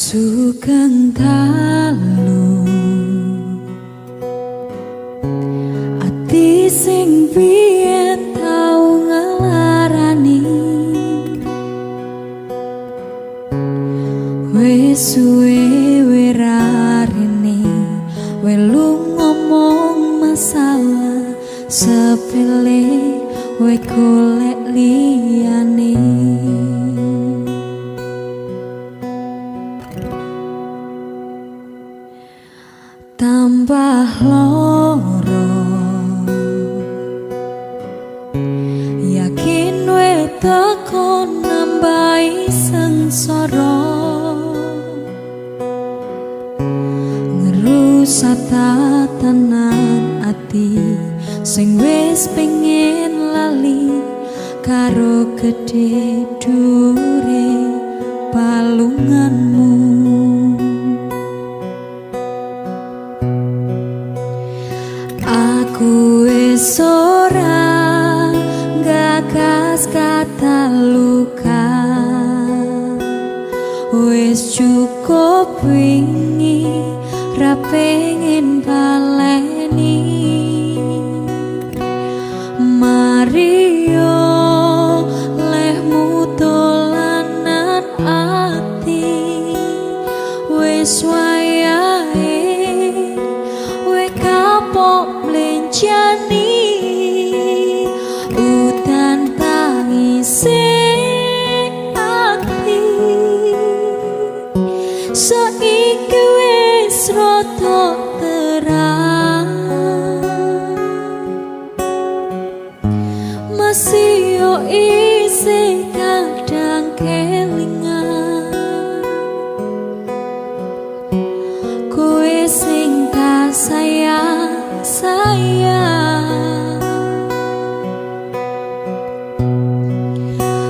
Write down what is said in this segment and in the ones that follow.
Sugeng dalu, ati sing biyen tau ngelarani, wis suwe werarene welu ngomong masalah sepele, we golek liyane. Tambah loro yakin we teko nambahi sengsara, ngerusak tatanan ati sing wis pengen lali karo gedhe dure palunganmu. Aku wis ora gagas kata luka, wis cukup wingi ra pengen baleni. Mario lehmu dolanan ati, wis wayahe we kapok mlenjani. Udan tangise ati saiki wis rada terang, masih yo isih kadang kelingan kowe sing tak sayang sayang.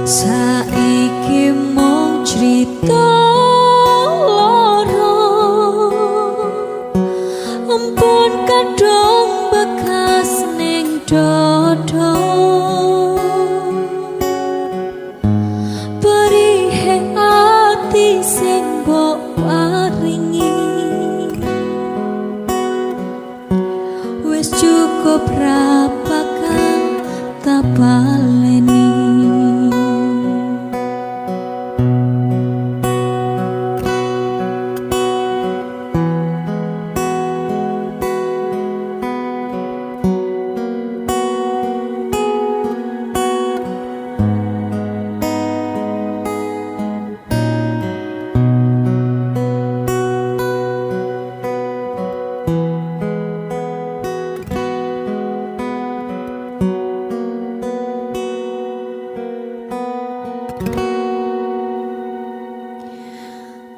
Saiki mung crita loro, ampun kadung bekas ning dodo, perihe ati sing mbok paringi wis cukup ra bakal tak baleni.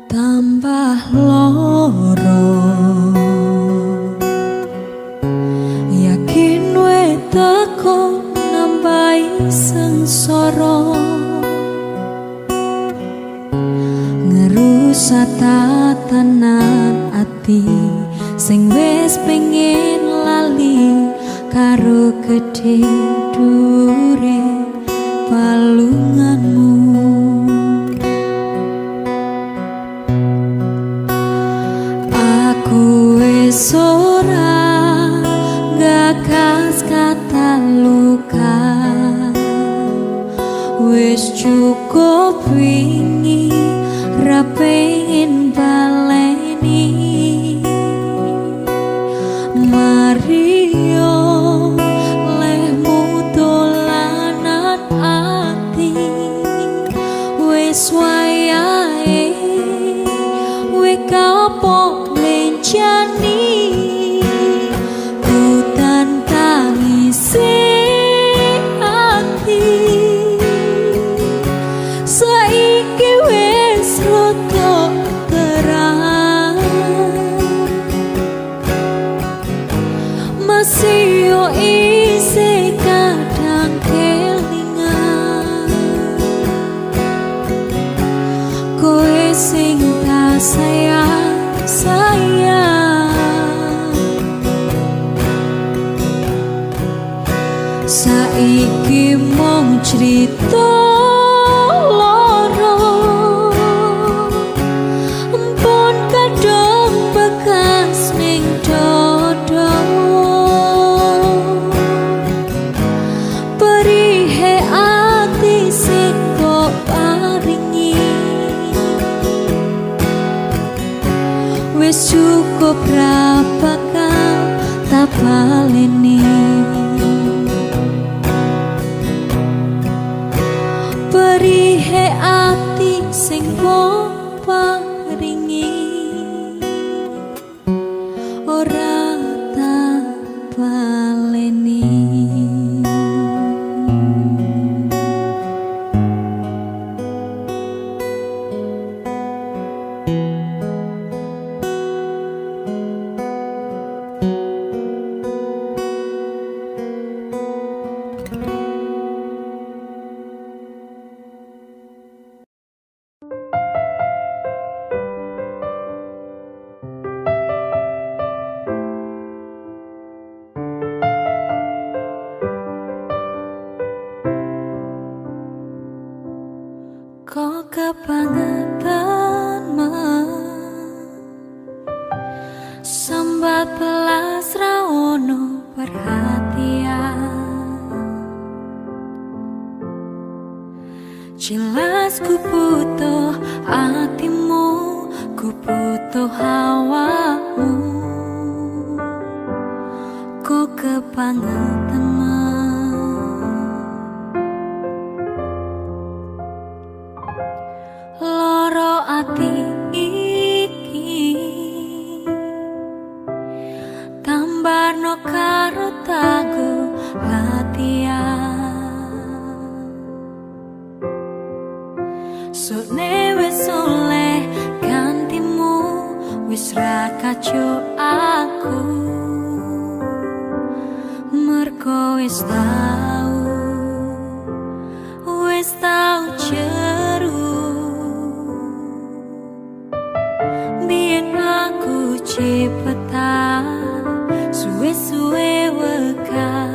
Tambah loro yakin we teko nambahi sengsara, ngerusak tatanan ati sing wis pengen lali karo gedhe dure palunganmu. Aku wis ora gagas kata luka, wis cukup wingi ra pengen baleni. Mario lehmu dolanan ati, wis wayahe we kapok mlenjani. Udan tangise ati saiki wis rada terang, masih yo isih kadang kelingan kowe sing tak sayang sayang. Saiki mung crita loro. Jelas ku butuh atimu, ku butuh hawamu. Ku kebangetan loro ati iki, tambarno karo tagu latihan. Sone wis oleh gantimu, wis ra kaco aku. Mergo wis tau jeru. Biyen aku cepetan, suwe-suwe wegah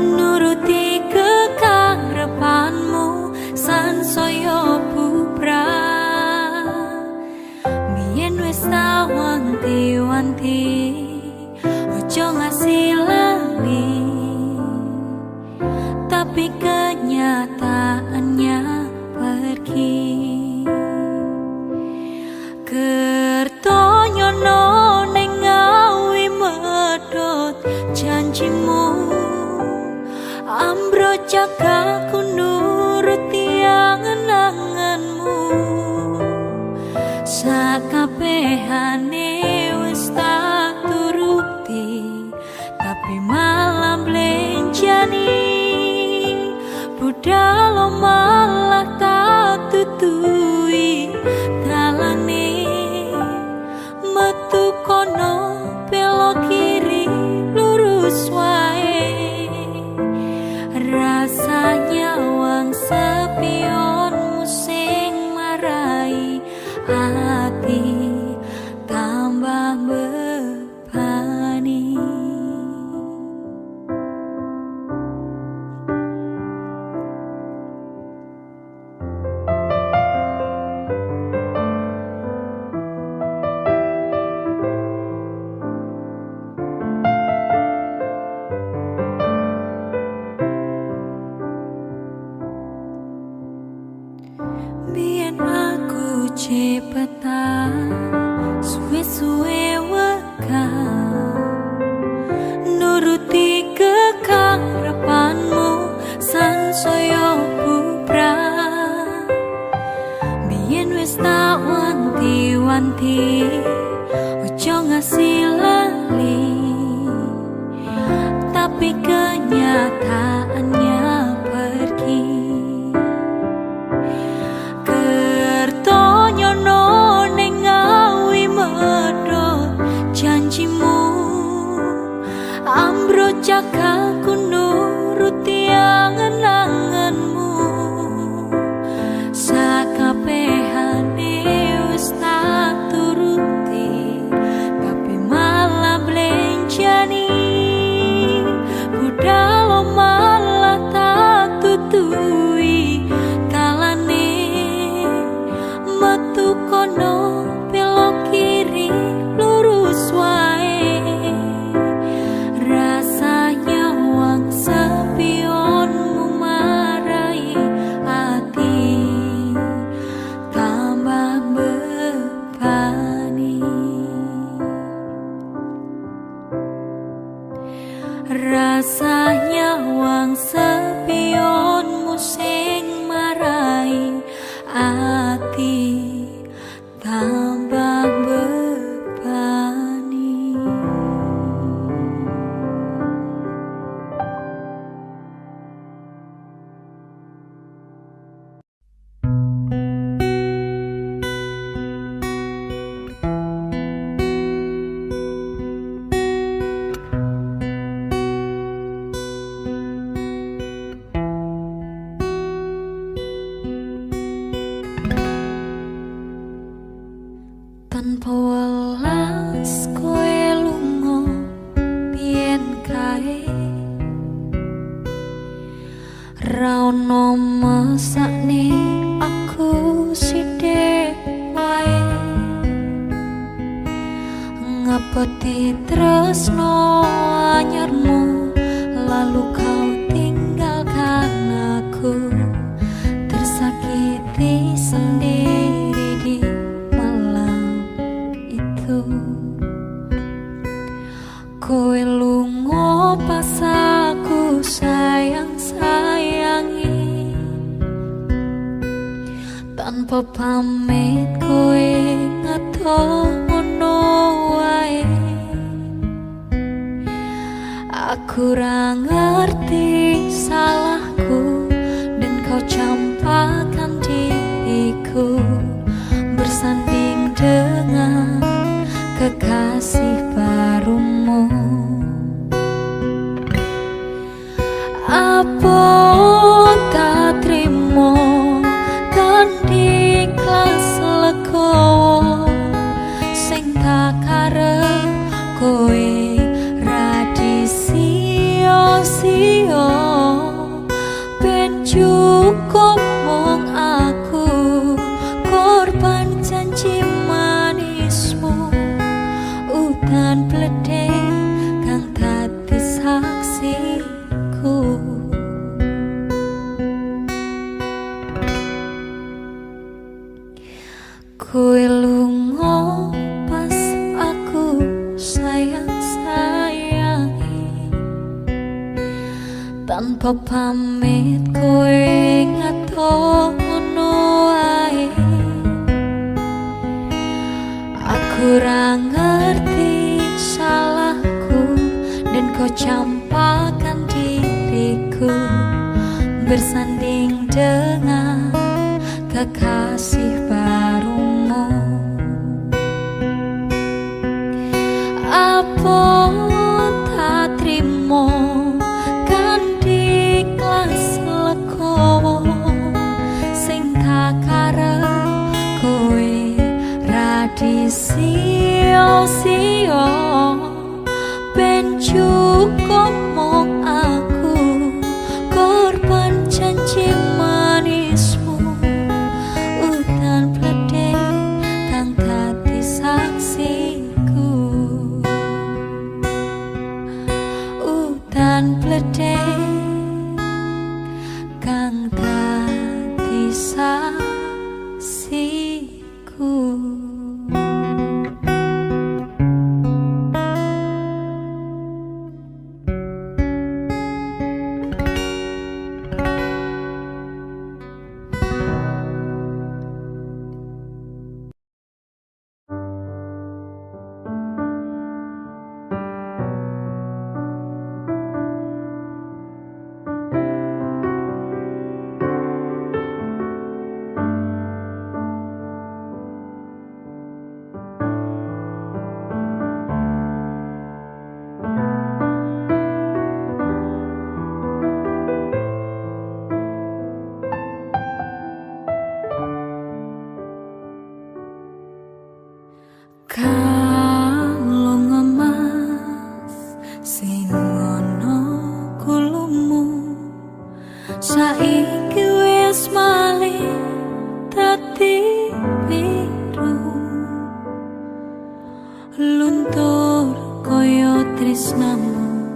nuruti kekarepanmu sansaya bubrah. Biyen wis tau wanti-wanti, ojo ngasih lali, tapi kenyataannya pergi. Kertonyono ning Ngawi medhot janjimu, ambro jagaku nuruti angen-angenmu. Sakabehane wis tak turuti, tapi malah mblenjani. Budal malah tak tutui dalane, metu kono belok kiri lurus wae. Rasanya wang sepionmu sing marai ati tambah bebani. Biyen aku cepetan, suwe-suwe wegah nuruti kekarepanmu sansaya bubrah. Biyen wis tak wanti-wanti, ojo ngasih lali, tapi kenyataannya pergi. Kertonyono ning Ngawi medhot janjimu, ambro jagaku nuruti angen-angenmu. Sakabehane wis tak turuti, tapi malah mblenjani. Budal malah tak tutui dalane, metu kono belok kiri lurus wae. Rasanya wang sepionmu marai ati tambah bebani. Rasanya wang sepionmu sing marai ati tambah bebani. Tanpa welas kowe lunga biyen kae, ra ono mesakne aku sithik wae. Ngapeti tresno anyarmu, lalu kau tinggalkan aku. sayang-sayangi. Tanpa pamit kowe ngeto ngono wae. Aku ra ngerti salahku dan kau campakkan diriku bersanding dengan kekasih barumu. Apa tak trimo kanthi ikhlas legowo, sing tak karep kowe ra disio-sio. Ben cukup mung aku korban janji manismu, udan bledek kang dadi saksiku. Kowe lunga pas aku sayang-sayangi, tanpa pamit kowe ngato ngono wae. Aku ra ngerti salahku dan kau campakkan diriku bersanding dengan kekasih barumu. Apa tak trimo kanthi ikhlas legowo, sing tak karep kowe ra disio-sio. Ben cukup mung aku korban janji manismu, udan bledek kang dadi saksiku. Udan bledek kang dadi saksiku. Kalung emas sing ana kulumu saiki wis malih dadi biru, luntur kaya tresnamu,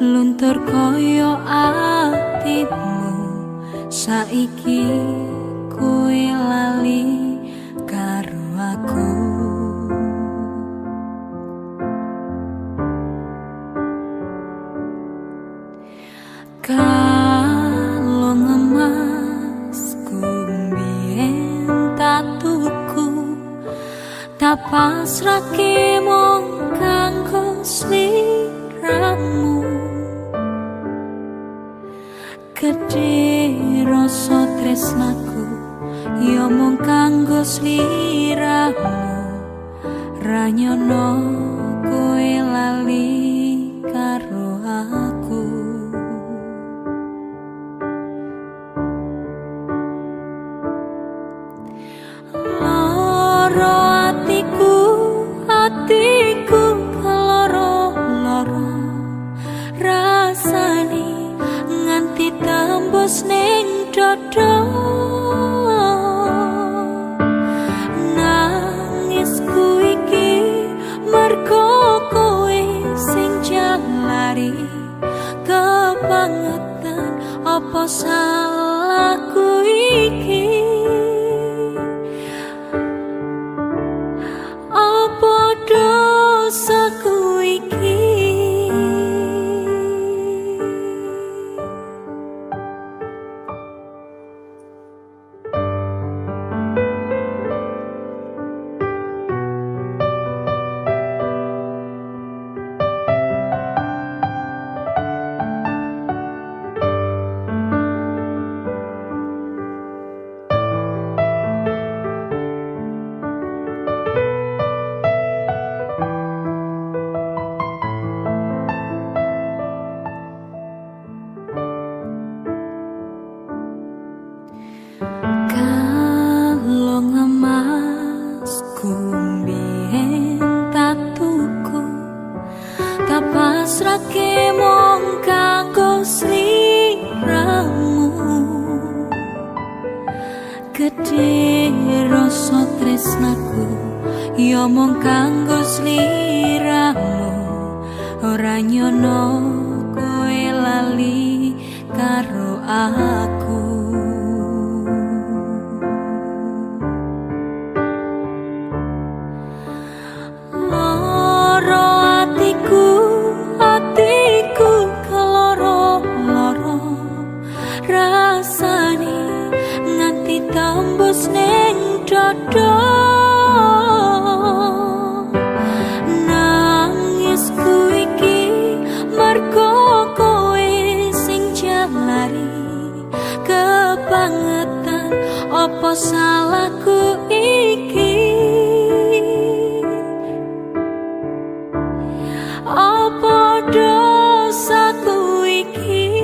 luntur kaya atimu. Saiki kowe lali karo aku. Kalung emas ku mbiyen tak tuku, tak pasrahke mung kanggo sliramu. Gedhe rasa tresnaku ya mung kanggo sliramu, ra nyono kowe lali karo aku. Loro atiku, atiku keloro-loro rasane nganti tembus ning dodo. Nangisku iki mergo kowe sing jalari kebangetan, apa salahku iki? Apa dosaku iki? Mung kanggo sliramu ora nyono kowe lali karo aku. Loro atiku, atiku keloro-loro rasane nganti tembus ning dodo. Kebangetan apa salahku iki? Apa dosaku iki?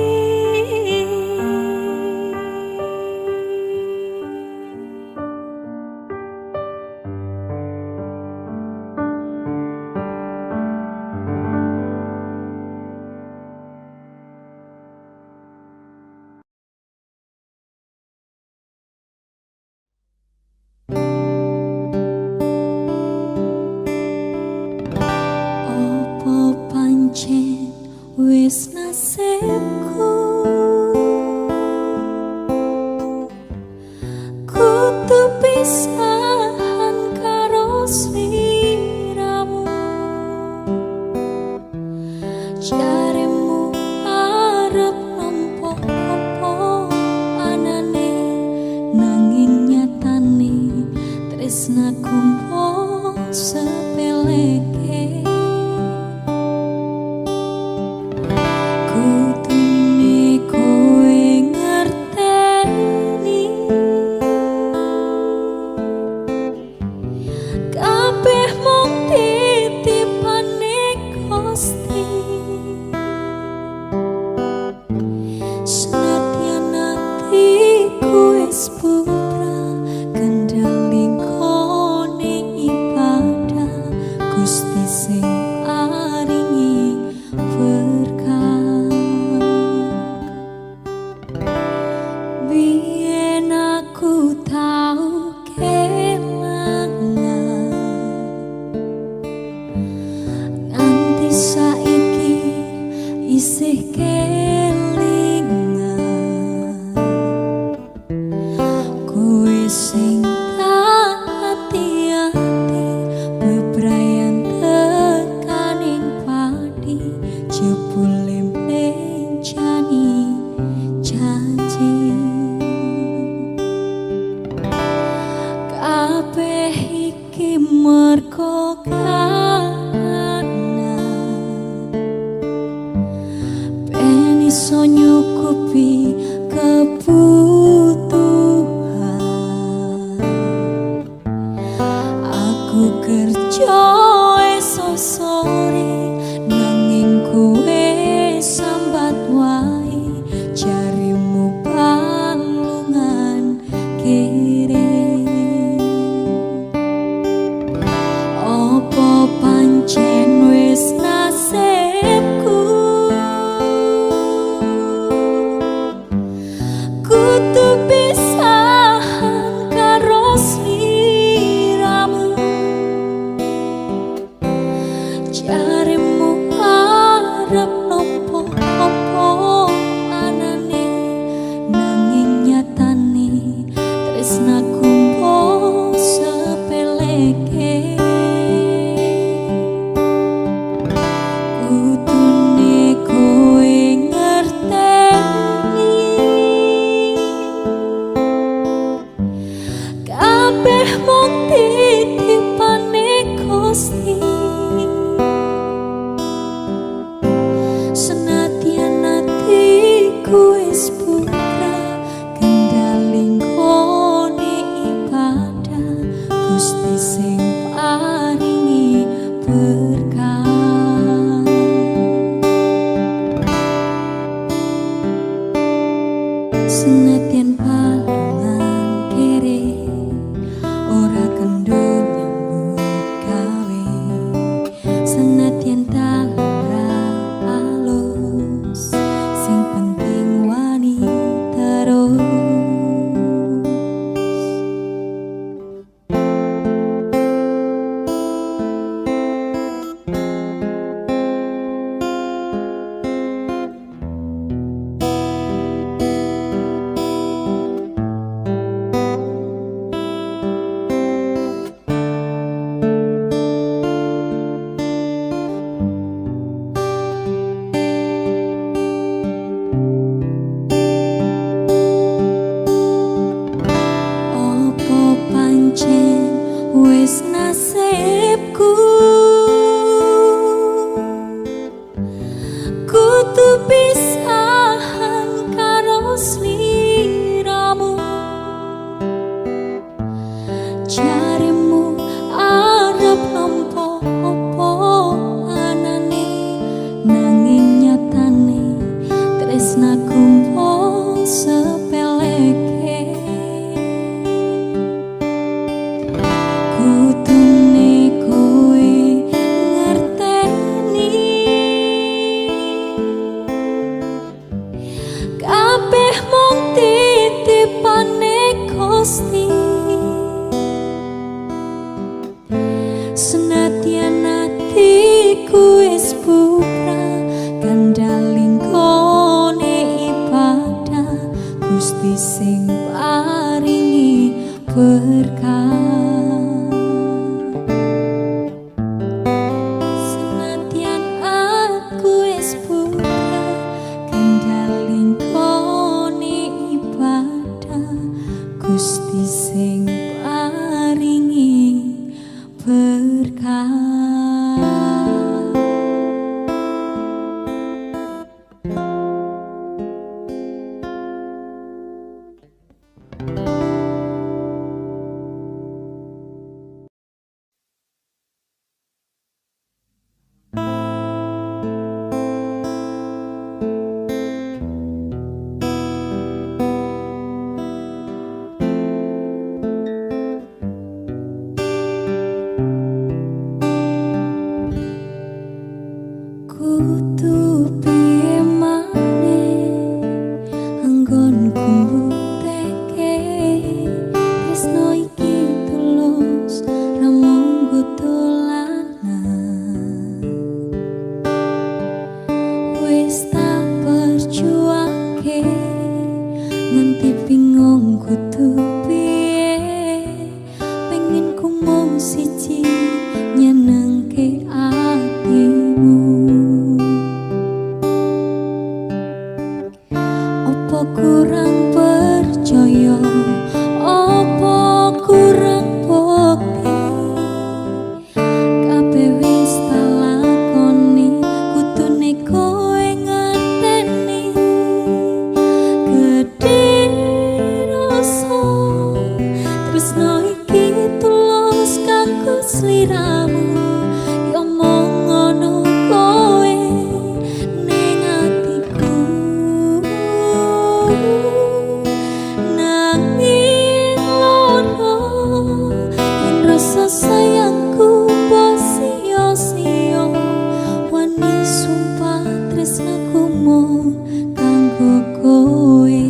Wis nasibku kudu pisahan karo sliramu, jaremu arep nampa apa anane, nanging nyatane tresnaku mung sepeleke. Pancen wis nasibku. Kudu piye, pengen ku mung siji nyenengke atimu. Opo kurang percaya, opo kurang bukti, kabeh wis tak lakoni, kudune kowe ngerteni. Gedhe rasa tresno iki tulus kanggo sliramu, ya mung ngono kowe ning atiku. Nanging lara yen rasa sayangku mbok sia-sia, wani sumpah tresnaku mung kanggo kowe.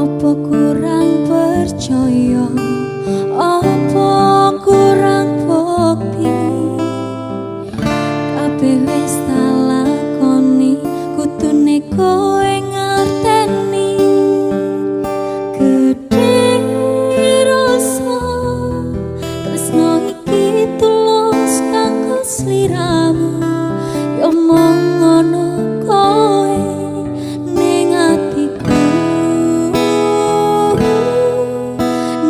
Opo kurang percaya, opo kurang bukti, kabeh wis tak lakoni, kudune kowe ngerteni. Gedhe rasa tresno iki tulus kanggo sliramu, ya mung ngono kowe ning atiku.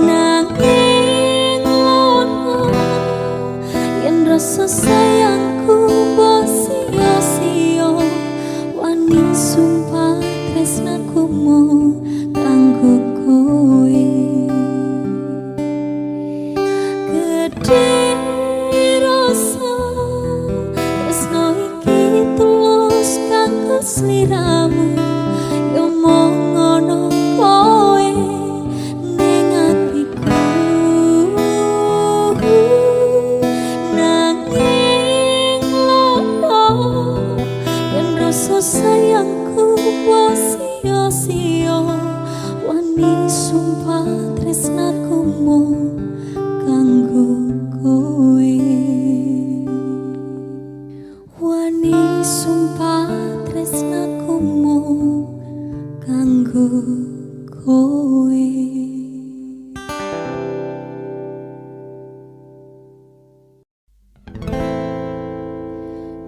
Nanging lara yen rasa sayangku mbok sia-sia, wani sumpah tresnaku mung kanggo kowe. Gedhe rasa tresno iki tulus kanggo sliramu, ya mung ngono kowe ning atiku. Nanging lara yen rasa sayangku mbok sia-sia, wani sumpah tresnaku mung kanggo kowe. Wani sumpah tresnaku mung kanggo kowe.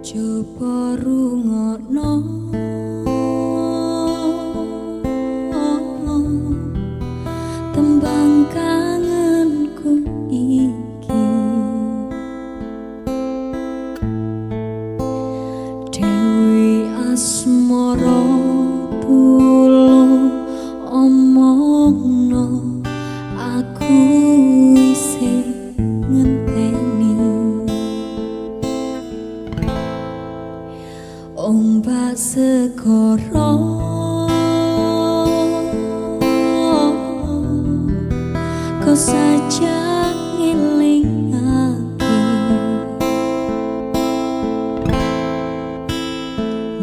Coba rungokno tembang kangenku iki, Dewi Asmara tulung omongno aku isih ngenteni. Ombak segara kok saja ngelingake,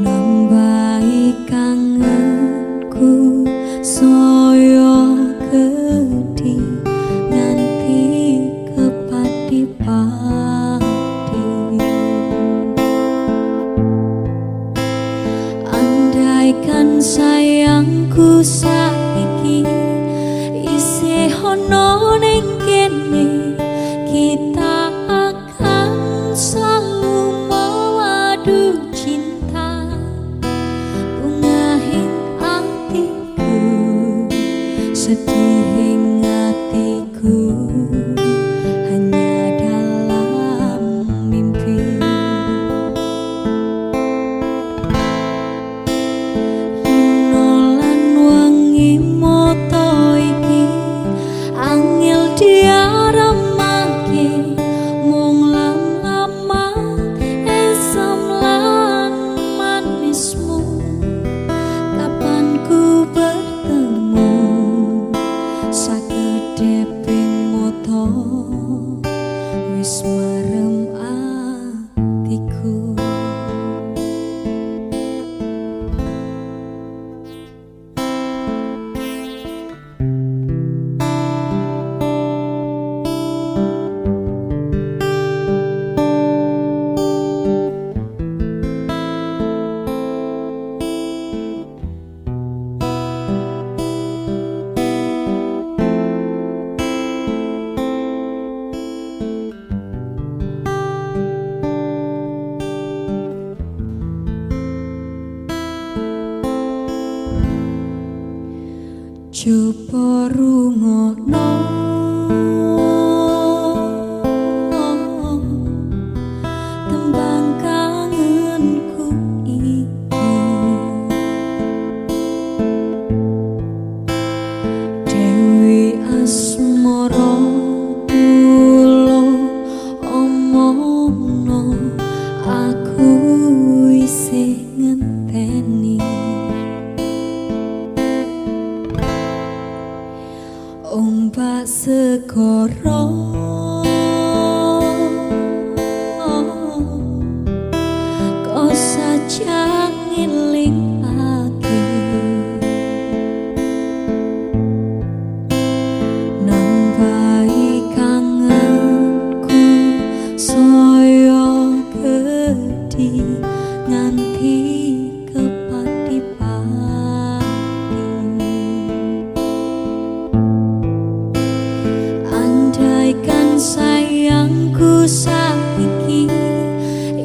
nambahi kangenku saya gedhi nganti kepati-pati. Andaikan sayangku saiki isih ana ning kene, Coba rungokno tembang kangenku iki. Dewi Asmara tulung omongno aku isih ngenteni. Ombak segara kok saja ngelingake, nambahi kangenku saya gedhi nganti kepati-pati. Andaikan sayangku saiki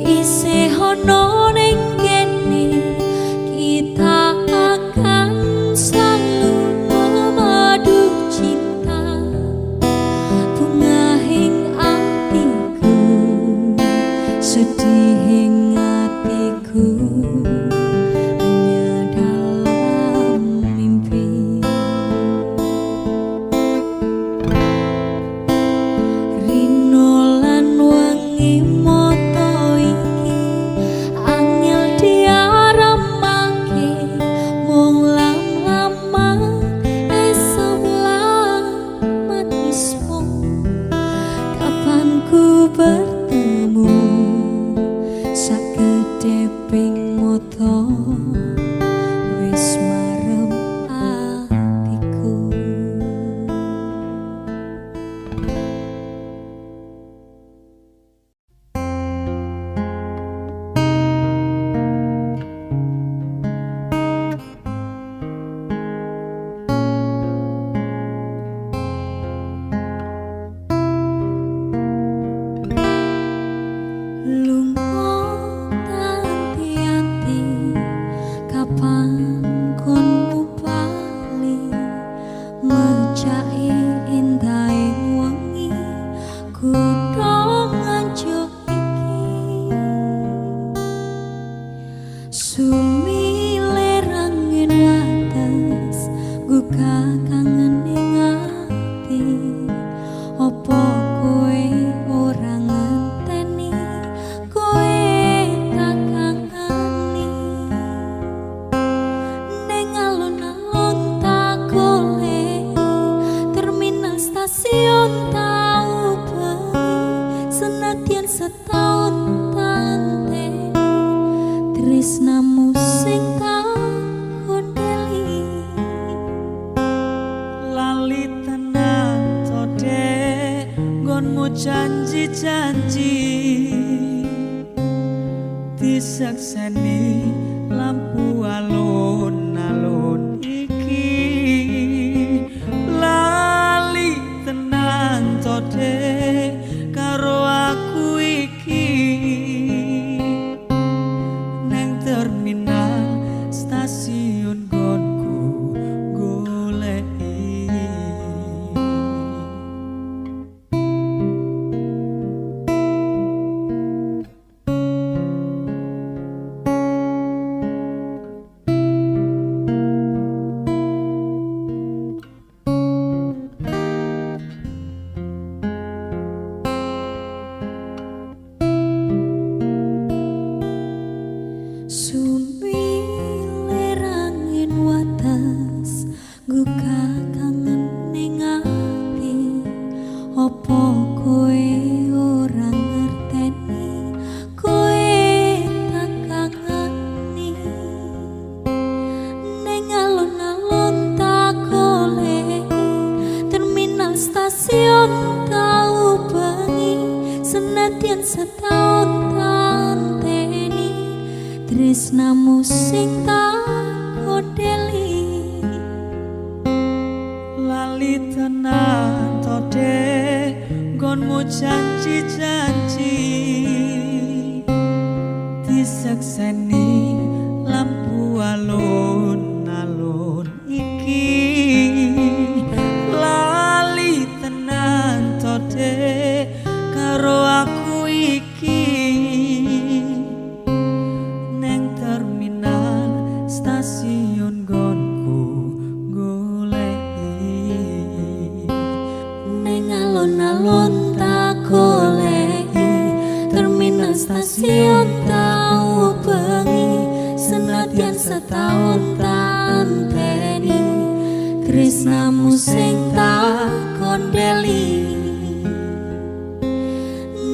isih ono ning kene, kita akan selalu memadu cinta. Bungahing atiku, sedihing atiku, hanya dalam mimpi. Rino lan wengi moto iki angel diaramake, mung lam-laman sebelah manismu. Kapan ku bertemu sakedheping moto wis marem atiku. Lunga tanti-anti kapan konmu bali, mecake endahing wengi kutha Nganjuk iki. Sumilir angin wates gugah kangen ning ati, opo kowe ora ngenteni, kowe tak kangeni. Ning alun-alun tak goleki, terminal stasiun tak ubengi, senadyan setahun tak enteni, tresnamu sing tak gondeli. Lali tenan to Dek nggonmu janji-janji, disekseni lampu alun-alun iki. Lali tenan to Dek karo aku iki, neng terminal stasiun nggonku goleki. Sumilir angin wates gugah kangen ning ati, opo kowe ora ngerteni, kowe tak kangeni. Ning alun-alun tak goleki, terminal stasiun tak ubengi, senadyan setahun tak enteni, tresnamu sing tak gondeli. Lali tenan to Dek nggonmu janji-janji, disekseni lampu alun-alun iki. stasiun tau bengi, senadyan setahun tanteni tresnamu sing tak kondeli.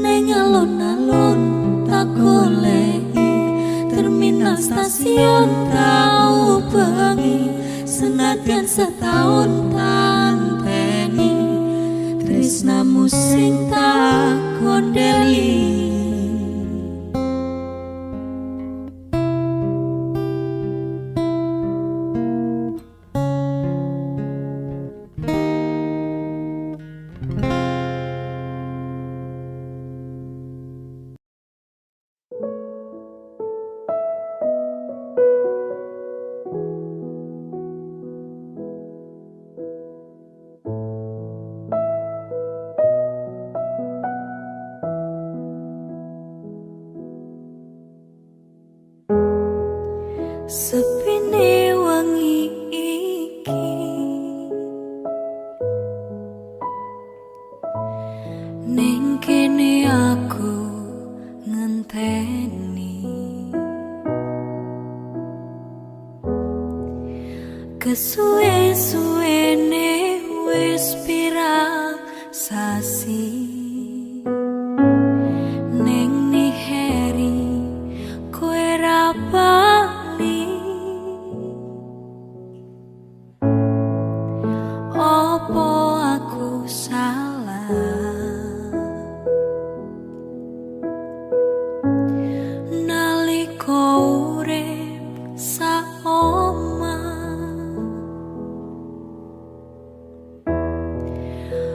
Neng alun-alun tak goleki, terminal stasiun tau bengi, senadyan setahun tanteni tresnamu sing tak kondeli. Sepine wangi iki ning kene aku ngenteni, kesuwe-suwene wis pirang sasi ning niheri kowe ra bali. Opo aku salah nalika urip sak omah,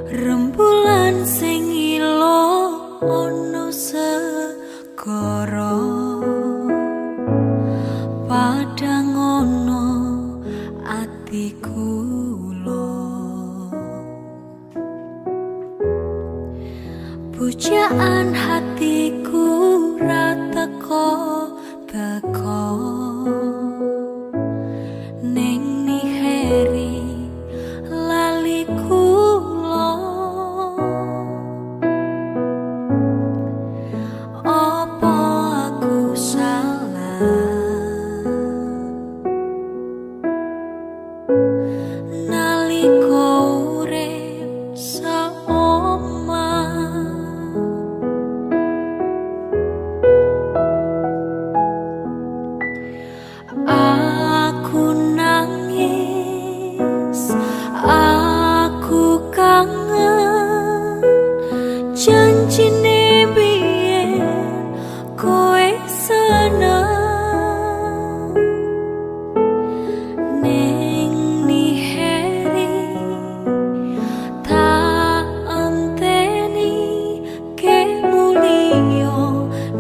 rembulan sing ilo ono segara, padang ono atiku lo. Pujaan hatiku ra teko teko ning niheri lali kula. Opo aku salah nalika urip sak omah? Aku nangis, aku kangen janjine biyen kowe seneng ning niheri tak enteni ke mulya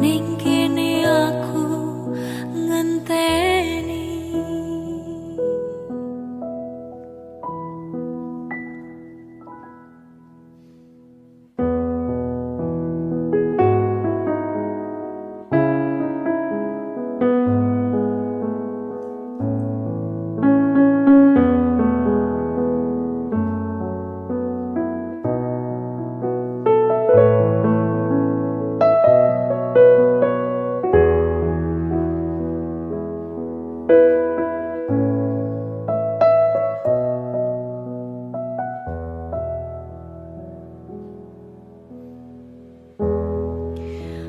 ning kene aku ngenteni.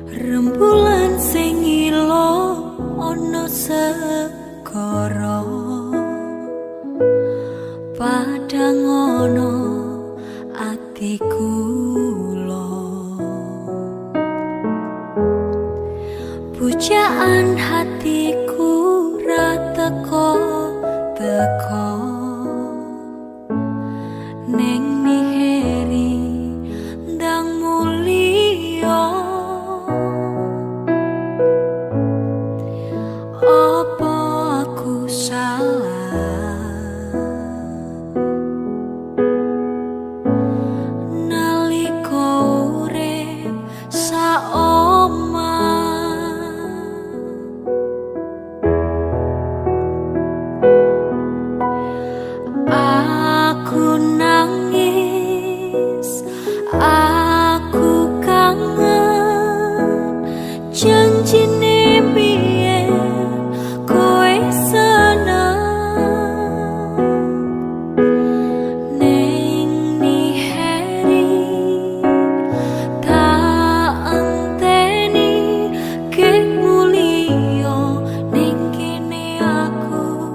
Rembulan sing ilo ono segara, padang ono atiku lo. Pujaan hatiku ra teko teko ning niheri ndang mulya. Opo aku salah nalika urip sak omah? Aku nangis, aku kangen. Janjine biyen kowe seneng ning niheri tak enteni ke mulya ning kene aku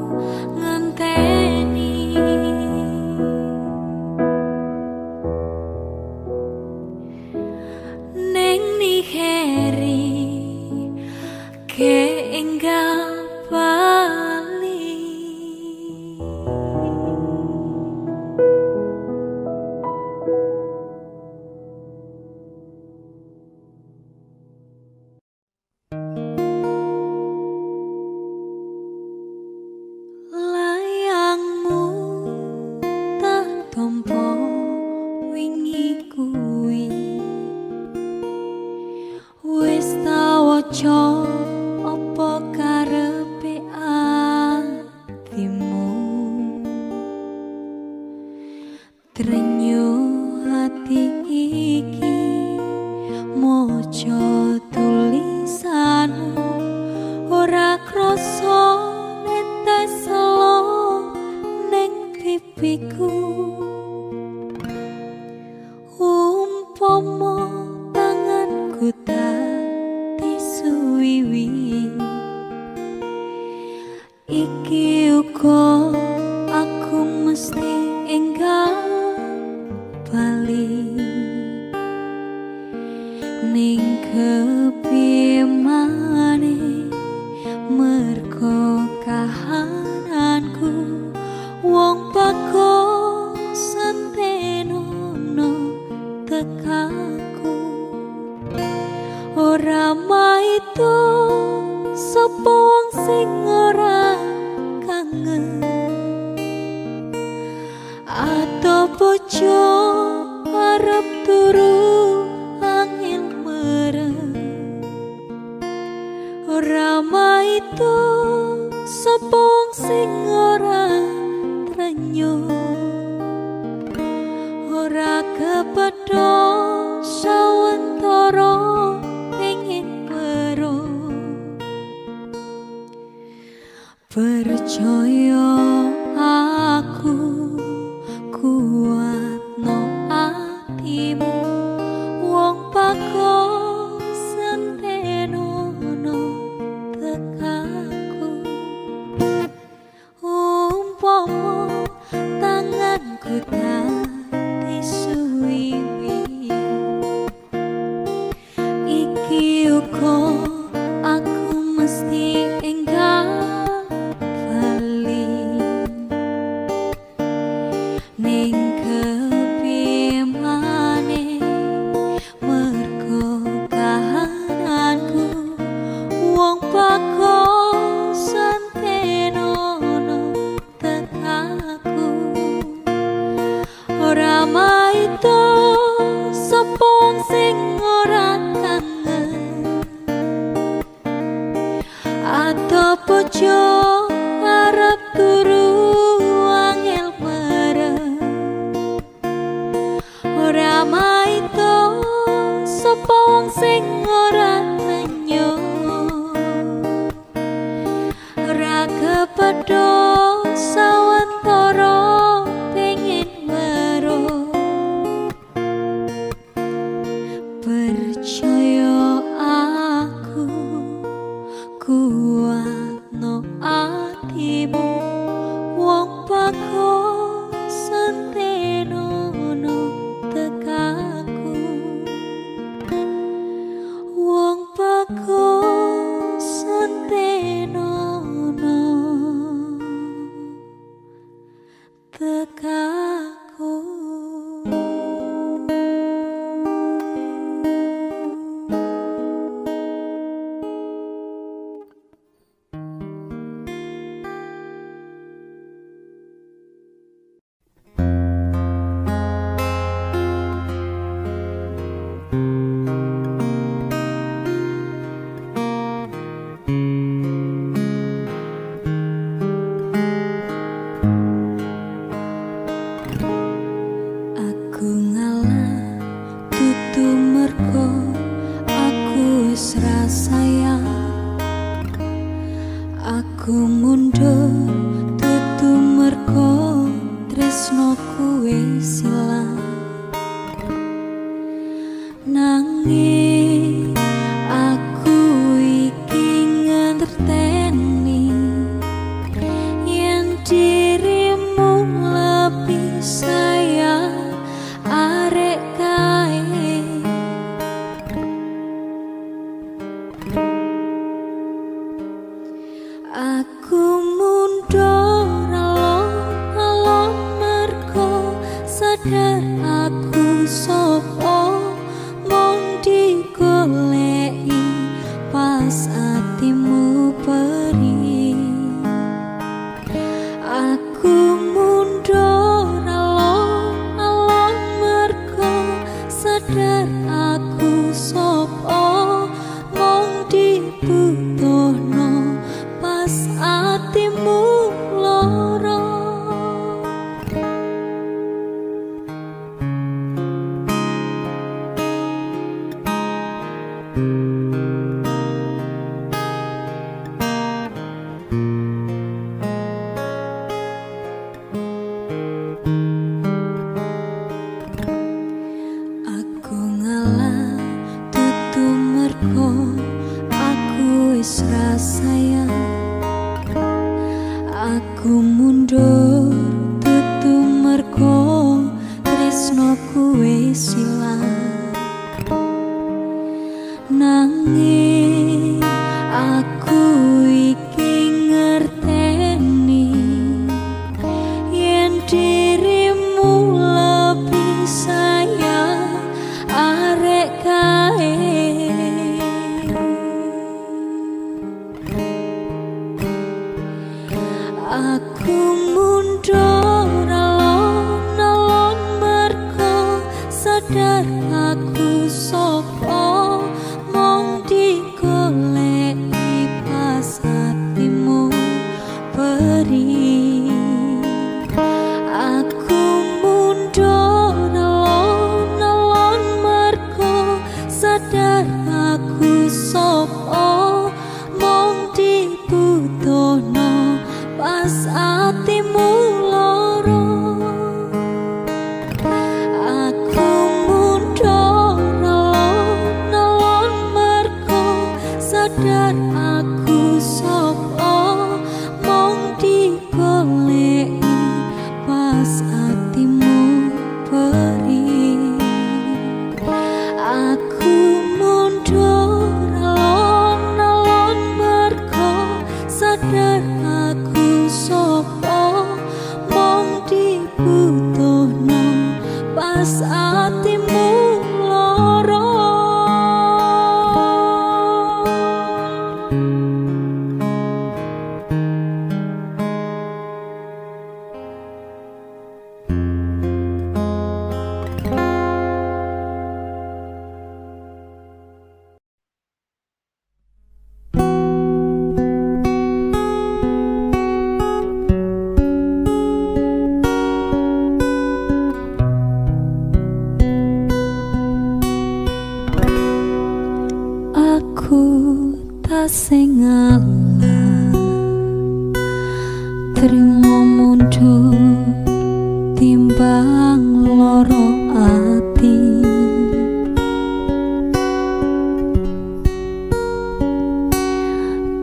ngenteni. Ning niheri ke enggal bali. Layangmu tak tompo wingi kuwi wis tawaca apa karepe atimu, trenyo ati iki maca tulisanmu ora krasa netes lo ning pipiku. Umpama tanganku dadi suwiwi iki uga aku mesti enggal bali ning kepiye maneh mergo kahananku wong bagong sentenono tekaku ora maido sapa wong sing ora kangen atau bojo arep turu angin merem ora maido sapa wong sing ora trenyo ora kepedho sawentara pengen weruh. Percaya aku kuatno atimu wong bagong sentenono tekaku umpama tanganku dadi suwiwi iki uga aku mesti enggal bali ning kepiye maneh mergo kahananku wong bagong sentenono tekaku ora maido sapa wong sing ora kangen atau bojo arep turu angel merem ora maido sapa wong sing ora trenyo ora kepedho sawentara pengen weruh. Percaya aku kuatno atimu wong bagong sentenono tekaku wong bagong sentenono tekaku. Aku mundur tutu mergo tresnoku wis ilang. Nanging aku iki ngerteni yen dirimu lebih sayang arek kae. Aku mundur alon-alon mergo sadar aku sapa mung digoleki pas atimu perih. Aku mundur alon-alon mergo sadar aku sapa mung dibutuhno pas atimu lara. Aku ngalah tutu mergo aku wis ra sayang. Aku mundur tutu mergo tresnoku wis ilang. Nanging aku iki ngerteni yen dirimu lebih sayang arek kae. Aku mundur alon-alon mergo sadar aku sapa mung digoleki pas atimu perih. Aku mundur alon-alon mergo sadar aku sapa mung dibutuhno pas atimu lara. Aku mundur alon-alon mergo sadar aku sapa mung digoleki pas atimu perih. Aku mundur alon-alon mergo sadar aku sapa mung dibutuhno pas atimu lara. Aku tasih ngalah trimo mundur timbang lara ati.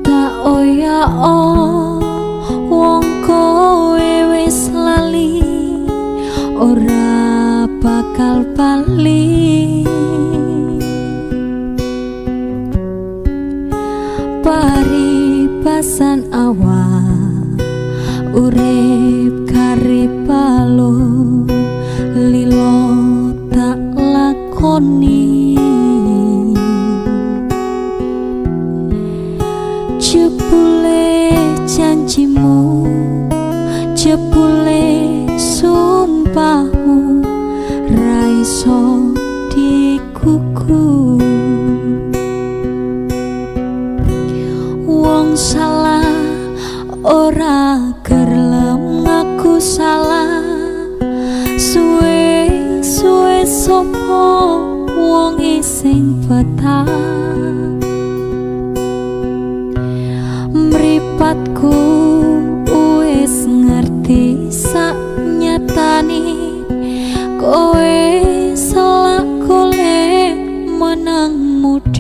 Tak oyao wong kowe wis lali ora bakal bali. Paribasan awak urip karipalo lilo tak lakoni. Jebule janjimu, jebule sumpahmu ra iso dikuku. Wong salah ora kerlem ngaku salah. Suwe suwe sapa wong sing betah. Mripatku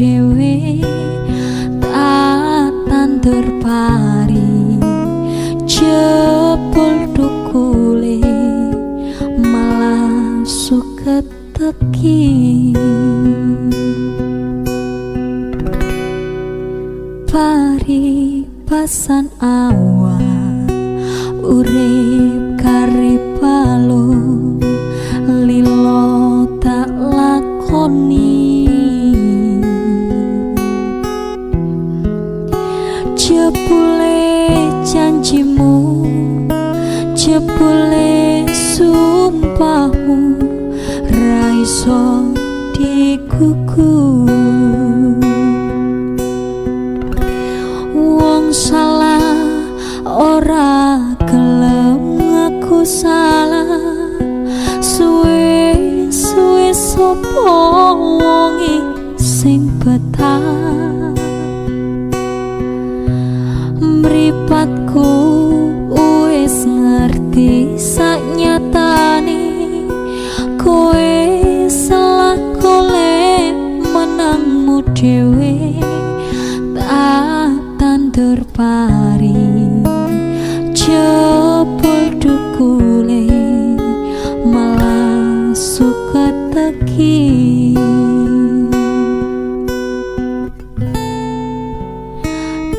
dhewe tak tandur pari jebul dukule malah suket teki. Paribasan awak urip kari palo lilo tak lakoni jebule janjimu jebule sumpahmu ra iso dikuku. Wong salah ora gelem ngaku salah suwe-suwe sapa wonge sing betah mripatku wis ngerti saknyatane kowe salah golek menangmu dhewe tak tandur pari jebul dukule malah suket teki.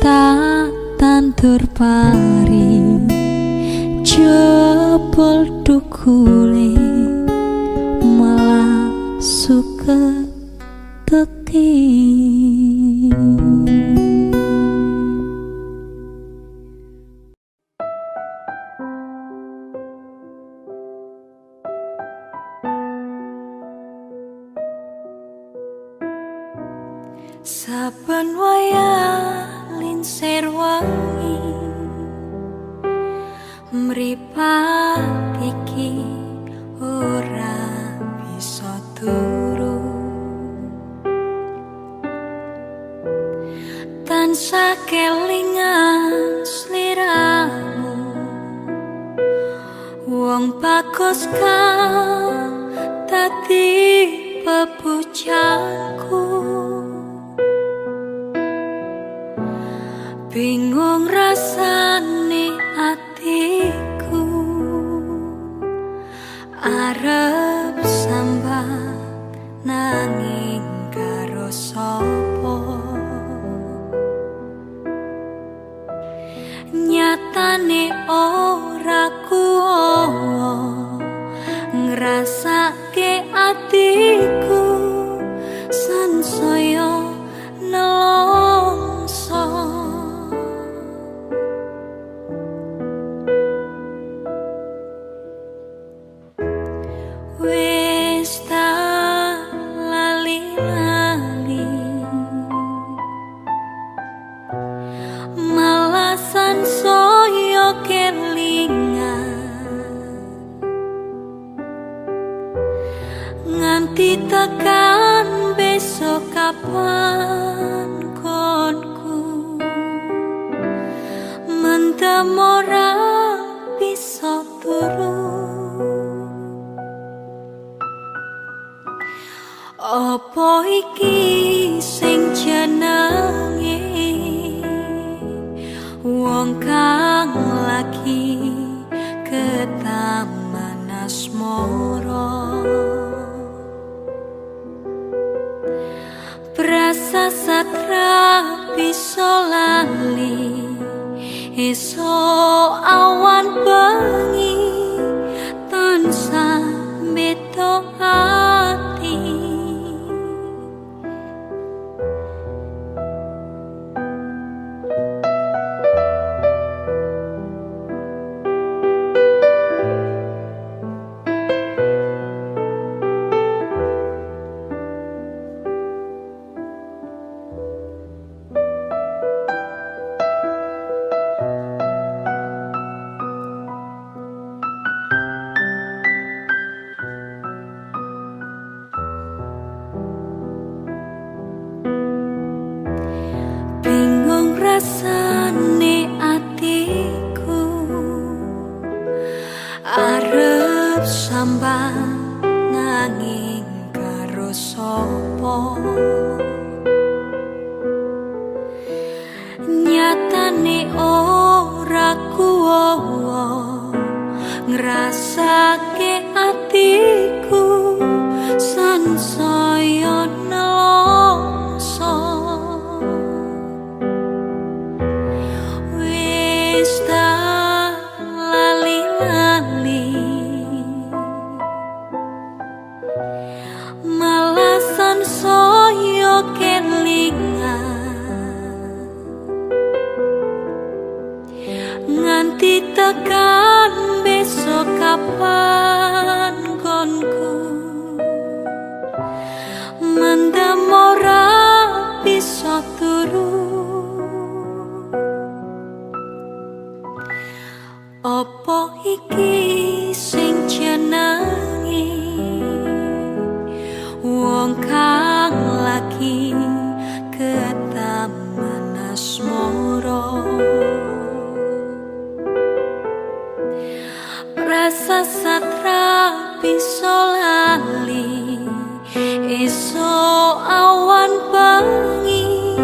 Tak tandur pari jebul dukule malah suket teki. Saben wayah linsir wangi mripat iki ora bisa turu tansah kelingan sliramu wong bagus kang dadi pepujanku. Bingung rasane atiku arep sambat nanging karo sapa nyatane ora kuwo ngrasake atiku sansaya nelongso. Wis tak lali-lali malah sansaya kelingan nganti tekan besok kapan konku mendem ora bisa turu. Apa iki sing jenenge wong kang lagi ketaman asmara prasa satra bisa lali esuk awan bengi tansah meto ati. Rasane atiku arep sambat nanging karo sapa. Nyatane ora kuwowo ngrasake atiku sansaya nelongso. Wis tak lali-lali malah sansaya kelingan nganti tekan besok kapan gonku mendem ora bisa turu. Opo iki sing jenenge wong kang lagi ketaman asmara? Rasa satra bisa lali esok awan bengi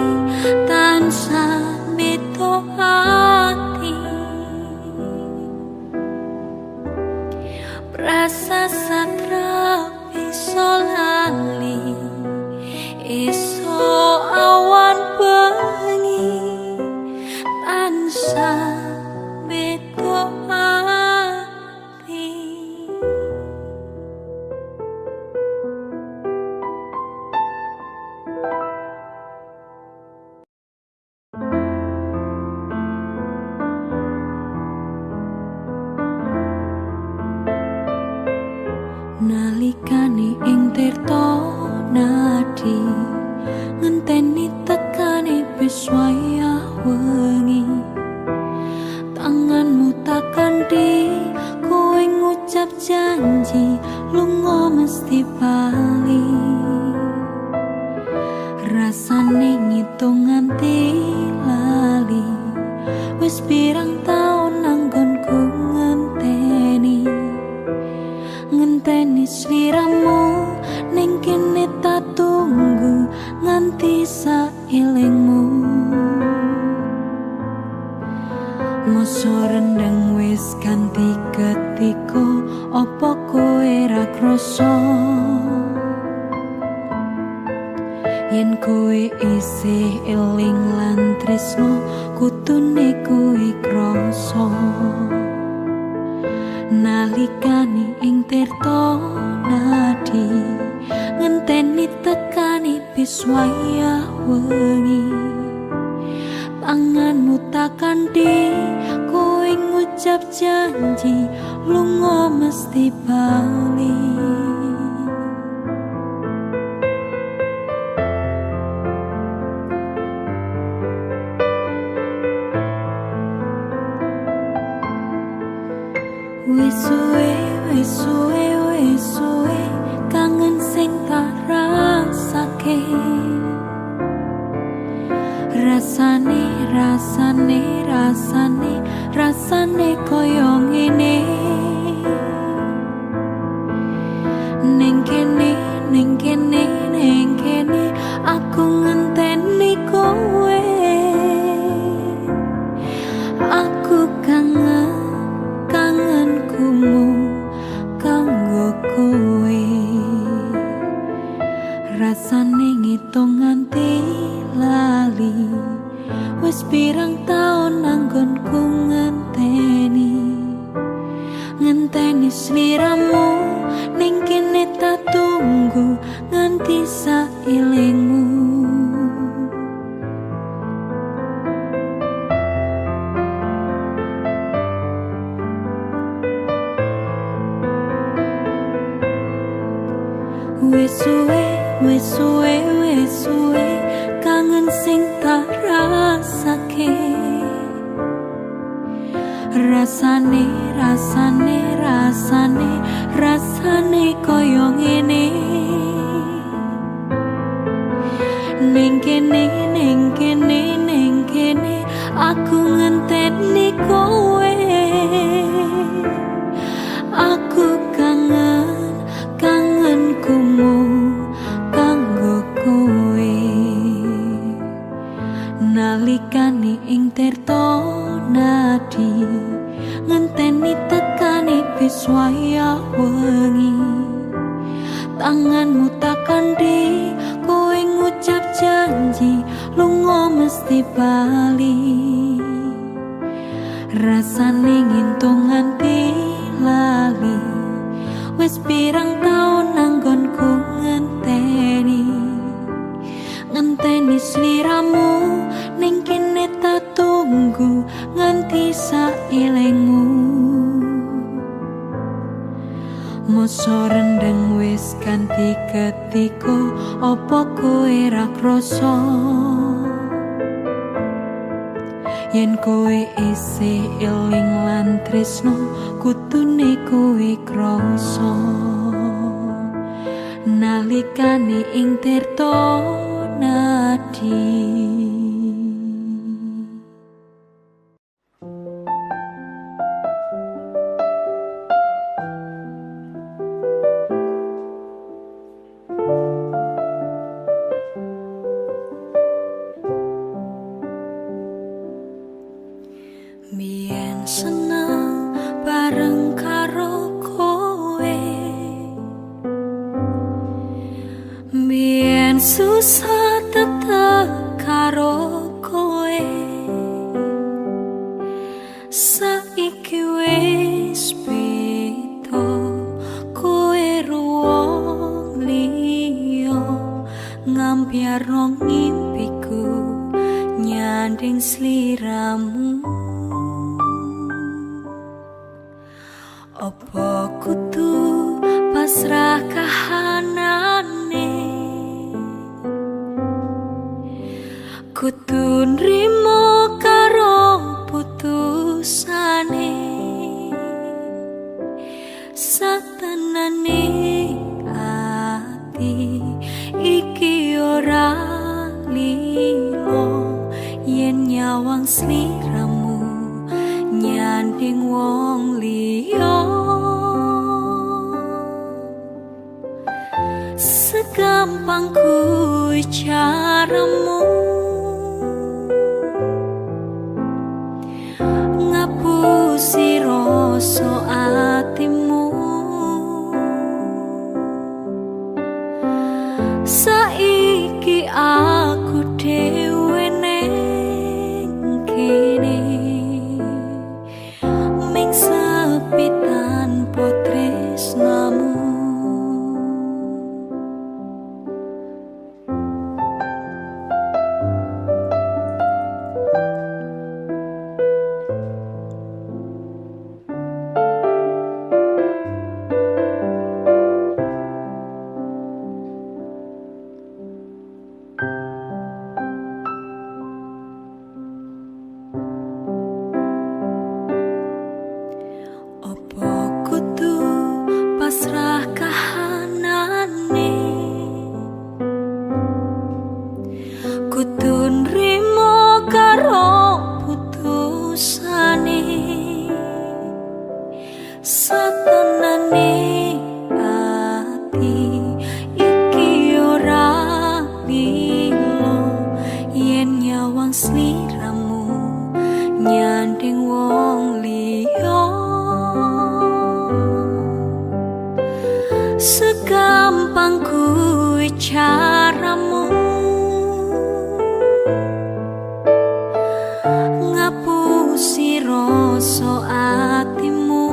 tansah beda ati. Rasa satra bisa lali esok awan bengi tansah beda ati. Nalikane ing tirta nadi ngenteni tekane wis wayah wengi, tanganmu tak kanthi kowe ngucap janji lunga mesti bali. Rasane ngitung nganti lali wis pirang taun anggonku ngenteni, ngenteni sliramu ning kene tak tunggu nganti saelingmu. Masa rendeng wis ganti ketika apa kowe ra krasa yen kowe isih eling lan tresno kudune kowe krasa. Nalikane ing tirta nadi ngenteni tekane bis wayah wengi, tanganmu tak kanthi kowe ngucap janji lunga mesti bali. Wis suwe, wis suwe, wis suwe kangen sing tak rasake. Rasane, rasane, rasane, rasane koyo ngene. Ning kene, ning kene, ning kene aku ngenteni kowe. Aku kangen, kangenku kanggo kowe. Rasane ngitung nganti lali wis pirang taun anggonku ngenteni, ngenteni sliramu ning kene tak tunggu nganti saelingmu. Wis suwe, wis suwe, wis suwe kangen sing tak rasake. Rasane, rasane, rasane, rasane koyo ngene. Ning kene, ning kene, ning kene aku ngenteni kowe. Aku kangen, kangenku kanggo kowe. Nalikane Nalikane ing Tirtonadi ngenteni tekane bis wayah wengi. Tanganmu tak kandi, kowe ngucap janji lunga mesti bali. Rasane ngintung nganti lali, wis pirang taun anggonku ngenteni. Ngenteni sliramu ning kene tak tunggu nganti sailengmu. Mosok rendeng wis ganti ketika opo kowe ra krasa yen kowe isih eling lan tresno kudune kowe krasa nalikane ing Tirtonadi. Biyen seneng bareng karo kowe, biyen susah tetep karo kowe, saiki wis beda kowe ruwong liya ngambyarno ngimpiku nyanding sliramu. Opo kudu pasrah kahanane, kudu nrimo karo putusane, satenane ati iki ora lilo yen nyawang sliramu nyanding wong liya. Segampang kuwi caramu ngapusi rasa atimu, saiki aku dhewe ning kene ming sepi tanpa tresnamu. Pasrah kahanane, kudu nrimo karo putusane, satenane ati iki ora lilo yen nyawang sliramu nyanding wong liya. Segampang kuwi caramu ngapusi rasa atimu,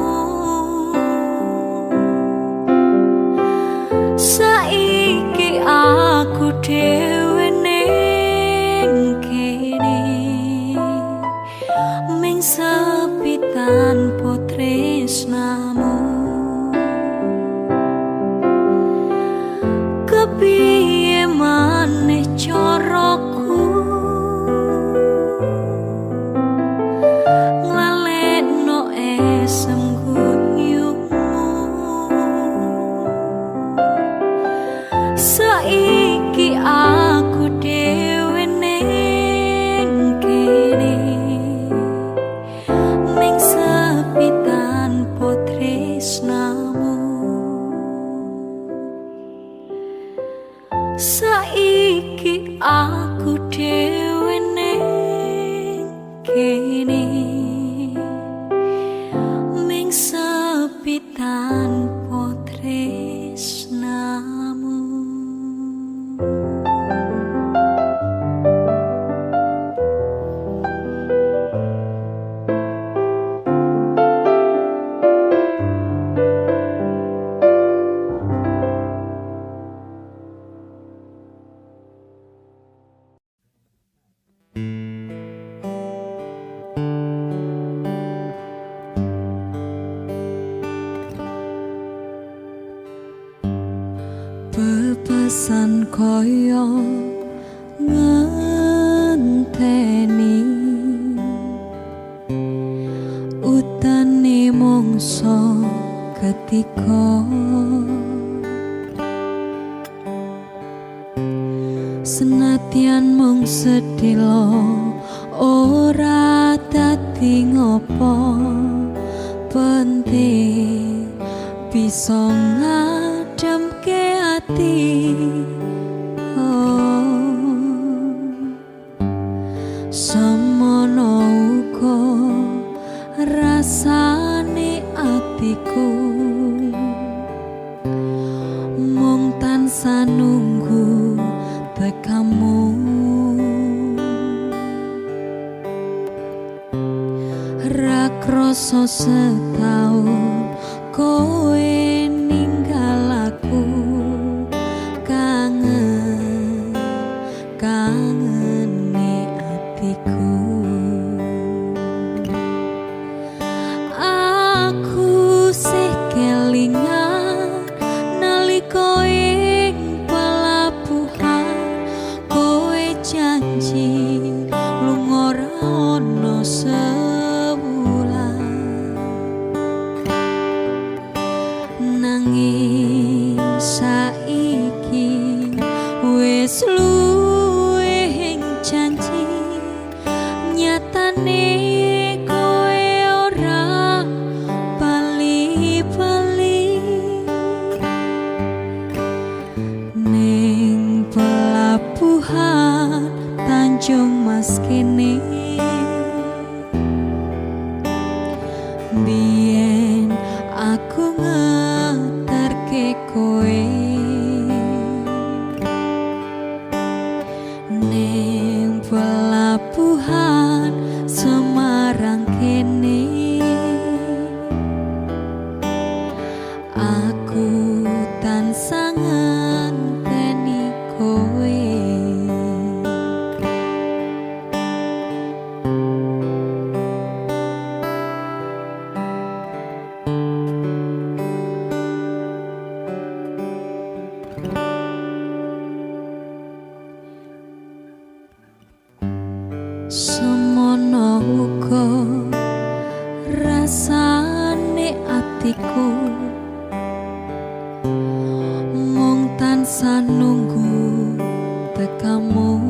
saiki aku dhewe ning kene ming sepi tanpa tresnamu. Kepiye maneh caraku nglalekno esem guyumu, saiki aku dhewe ning kene ming sepi tanpa. kene ming sepi tanpa tresnamu. Pepesan koyo ngenteni utane mongso ketika senadyan mung sedhela ora dadi ngopo, penting bisa ngademke ati. Oh, semono uga rasane atiku mung tansah nunggu tekamu. Ra krasa setaun kowe ninggal aku, kangen kangene atiku. Aku sih kelingan nalika ing pelabuhan kowe janji lunga ora ono sewulan, nanging saiki wis luwih ing janji, nyatane kowe ora bali-bali. Ning pelabuhan Tanjung Mas kene biyen aku ngeterke kowe. Ning pelabuhan Semarang kene aku tansah ngenteni kowe. Semono uga rasane atiku mung tansah nunggu tekamu.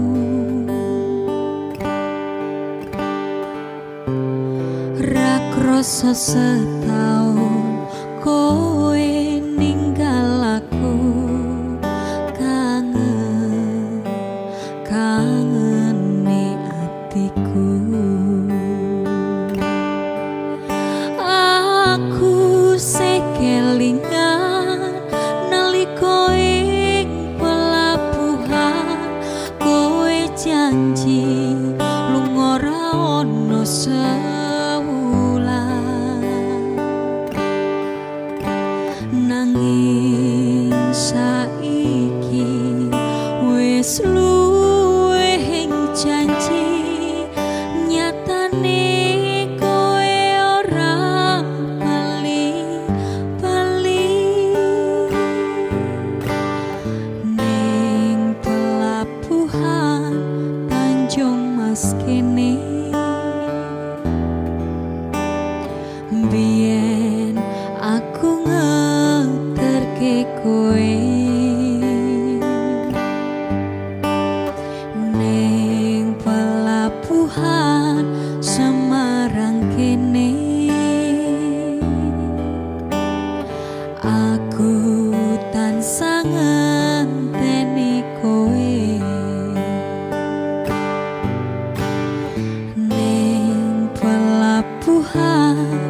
Ra krasa setaun kowe ninggal aku, kangen kangene atiku. Aku sih kelingan nalika ing pelabuhan kowe janji lunga ora ono sewulan, Tuhan.